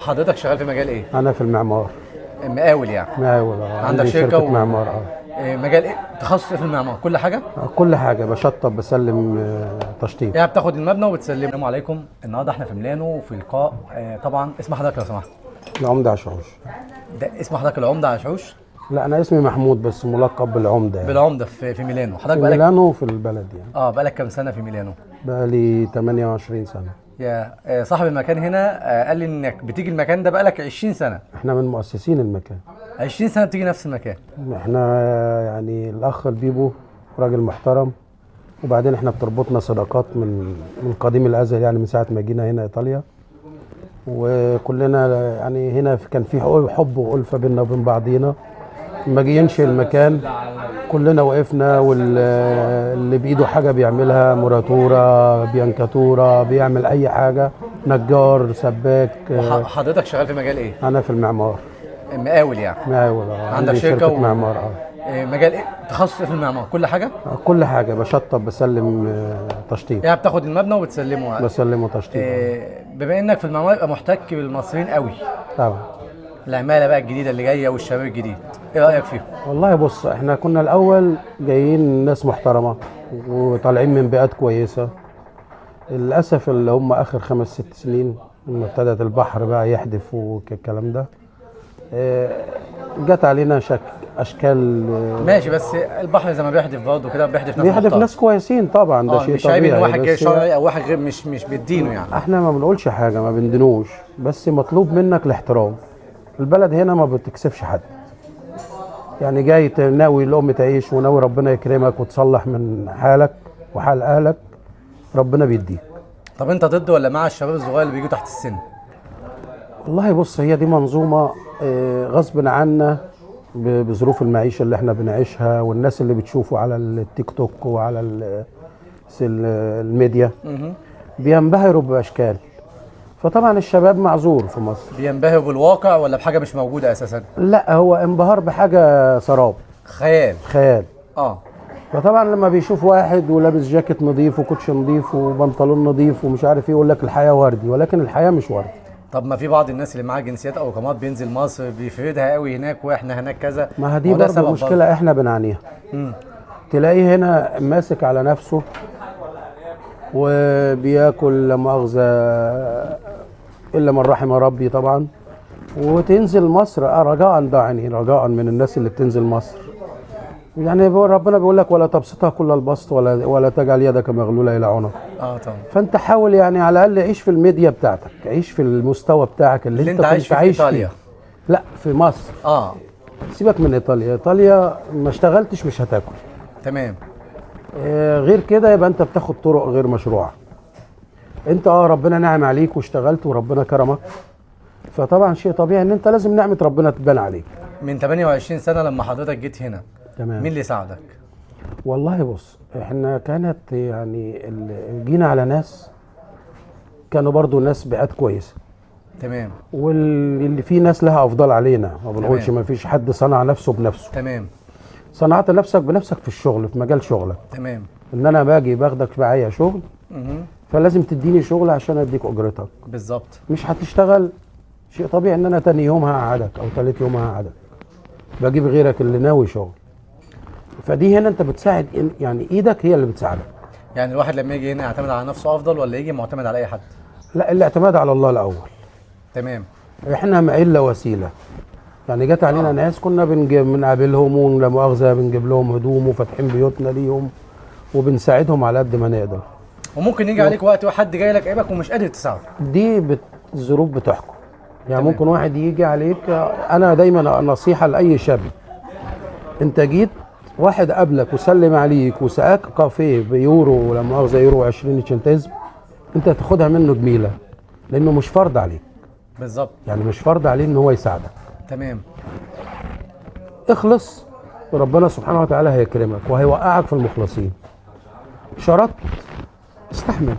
حضرتك شغال في مجال ايه؟ انا في المعمار. مقاول يعني؟ مقاول، عندك عندي شركة شركة معمار. إيه مجال ايه؟ تخصص ايه في المعمار؟ كل حاجة؟ كل حاجة، بشطب، بسلم، تشطيب. يعني بتاخد المبنى وبتسلمه. السلام عليكم، النهارده احنا في ميلانو في لقاء. طبعا اسم حضرتك لو سمحت؟ العمدة عشعوش. ده اسم حضرتك العمدة عشعوش؟ لا، انا اسمي محمود بس ملقب بالعمدة يعني. بالعمدة في ميلانو. حضرتك في بقالك ميلانو، في البلد يعني. بقالك كام سنة في ميلانو؟ بقالي 28 سنة. يا صاحب المكان هنا قال لي انك بتيجي المكان ده بقالك 20 سنة. احنا من مؤسسين المكان. 20 سنة بتيجي نفس المكان. احنا يعني الاخ البيبو راجل محترم، وبعدين احنا بتربطنا صداقات من قديم الازل، يعني من ساعة ما جينا هنا ايطاليا، وكلنا يعني هنا كان في حب وألفة بيننا وبين بعضينا. لما جه ينشئ المكان كلنا وقفنا، واللي بايده حاجة بيعملها، muratura، biancatura، بيعمل اي حاجة، نجار، سباك. حضرتك شغال في مجال ايه؟ انا في المعمار. مقاول يعني؟ مقاول، عندك عندي شركة شركة معمار. إيه مجال ايه؟ تخصص ايه في المعمار؟ كل حاجة؟ كل حاجة، بشطب، بسلم، تشطيب. يعني بتاخد المبنى وبتسلمه. بسلمه تشطيب. إيه، بما انك في المعمار يبقى محتك بالمصريين قوي. طبعا. العمالة بقى الجديدة اللي جاية والشباب الجديد، ايه رأيك فيهم؟ والله بص، احنا كنا الاول جايين ناس محترمة وطالعين من بيئات كويسة. للأسف اللي هم آخر 5 6 سنين لما ابتدت البحر بقى يحدف والكلام ده، جت علينا اشكال. ماشي، بس البحر زي ما بيحدف برضه كده بيحدف ناس بيحدف محترمة. ناس كويسين طبعا، ده شيء مش عيب ان طبيعي. واحد جاي بس شرعي او واحد غير مش بدينه يعني. احنا ما بنقولش حاجة، ما بندنوش، بس مطلوب منك الاحترام. البلد هنا ما بتكسفش حد، يعني جاي ناوي لقمة عيش وناوي ربنا يكرمك وتصلح من حالك وحال اهلك، ربنا بيديك. طب انت ضد ولا مع الشباب الصغير اللي بيجوا تحت السن؟ والله بص، هي دي منظومة غصب عنا بظروف المعيشة اللي احنا بنعيشها، والناس اللي بتشوفه على التيك توك وعلى الميديا بينبهروا بأشكال. فطبعا الشباب معذور في مصر. بينبهروا بالواقع ولا بحاجة مش موجودة اساسا؟ لا، هو انبهار بحاجة سراب. خيال. خيال. فطبعا لما بيشوف واحد ولابس جاكيت نظيف وكوتش نظيف وبنطلون نظيف ومش عارف ايه، يقول لك الحياة وردي، ولكن الحياة مش وردي. طب ما في بعض الناس اللي معاها جنسيات او اقامات بينزل مصر بيفردها قوي هناك، واحنا هناك كذا. ما دي هو ده برضه سبب. مشكلة احنا بنعانيها. تلاقيه هنا ماسك على نفسه وبياكل لا مؤاخذة إلا من رحم ربي طبعا، وتنزل مصر، رجاء، ده يعني رجاء من الناس اللي بتنزل مصر، يعني ربنا بيقول لك ولا تبسطها كل البسط ولا تجعل يدك مغلولة إلى عنق. طبعا. فأنت حاول يعني على الأقل عيش في الميديا بتاعتك، عيش في المستوى بتاعك اللي اللي انت انت عايش كنت فيه في عايش ايطاليا. فيه. لا، في مصر. سيبك من ايطاليا، ايطاليا ما اشتغلتش مش هتاكل. تمام. غير كده يبقى انت بتاخد طرق غير مشروعه. انت ربنا نعم عليك واشتغلت وربنا كرمك، فطبعا شيء طبيعي ان انت لازم نعمه ربنا تبان عليك. من 28 سنة لما حضرتك جيت هنا، تمام. مين اللي ساعدك؟ والله بص، احنا كانت يعني جينا على ناس كانوا برضو ناس بيئات كويسة. تمام. واللي في ناس لها افضال علينا، ما بنقولش تمام. ما فيش حد صنع نفسه بنفسه. تمام. صنعت نفسك بنفسك في الشغل، في مجال شغلك. تمام. ان انا باجي باخدك معايا شغل، فلازم تديني شغل عشان اديك اجرتك. بالظبط. مش هتشتغل، شيء طبيعي ان انا تاني يوم هقعدك او تالت يوم هقعدك، بجيب غيرك اللي ناوي شغل. فدي هنا انت بتساعد، يعني ايدك هي اللي بتساعدك. يعني الواحد لما يجي هنا يعتمد على نفسه افضل ولا يجي معتمد على اي حد؟ لا، الاعتماد على الله الاول. تمام. احنا ما الا وسيلة، يعني جت علينا ناس كنا بنقابلهم ولا مؤاخذة بنجيب لهم هدوم وفاتحين بيوتنا ليهم وبنساعدهم على قد ما نقدر. وممكن يجي عليك وقت وحد جاي لك عيبك ومش قادر تساعده. دي الظروف بتحكم يعني. تمام. ممكن واحد يجي عليك. انا دايما نصيحة لاي شاب، انت جيت واحد قابلك وسلم عليك وسقاك كافيه بيورو ولا مؤاخذة يورو 20 centesimo، انت تاخدها منه جميلة، لانه مش فرض عليك. بالظبط. يعني مش فرض عليه ان هو يساعدك. تمام. اخلص وربنا سبحانه وتعالى هيكرمك وهيوقعك في المخلصين. شرطت استحمل.